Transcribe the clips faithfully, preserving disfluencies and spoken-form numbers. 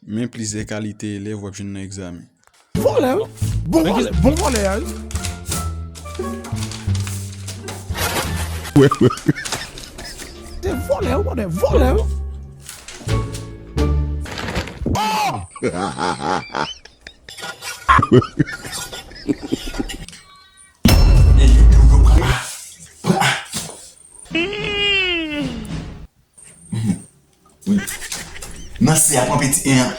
Men plizyè kalite elèv w ap jwenn nan egzamen. Vòlè, wi. Bon vòlè, bon vòlè a, wi. Se vòlè, wi, vòlè, vòlè, wi. Nan se a pran peti en an.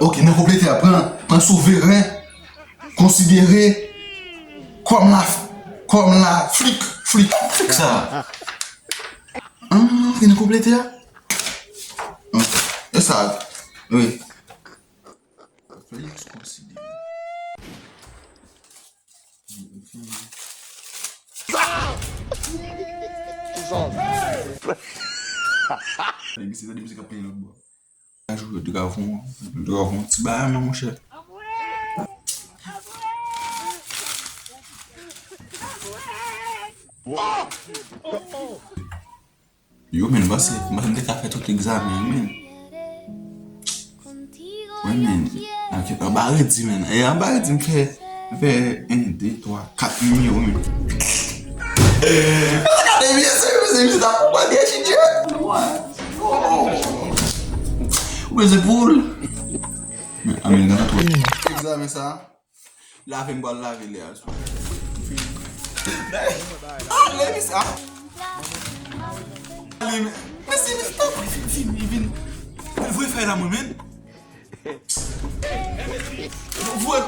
Ok, nan konplete a, pran, pran souveren, konsidere, kòm la, kòm la, flik, flik, flik sa. Ah, ok, nan konplete a. E sa, wi. Felix konsidere. Felix, se tande mizik ap plenyen lòt bò. Ajou yo, Dragon, Dragon, ti bagay, non, monchè. Yo, men, m panse, m panse m te ka fè tout egzamen an, men. Wi, men. Ok, anba redi, men. E anba redi, m fè, m fè en, de, twa, kat nimewo, men. Gade, mesye, mesye, mesye, ta pou mwen, etidye. Ou bezwen poul. Men, a, men, gade twò. Egzamen sa. Lave m pral lave lè a sou. Ale, mis, a. Ale, men. Mesi, mesi, tanpri, vin, vin, vin. Voye fèy la, mwen, men. Voye.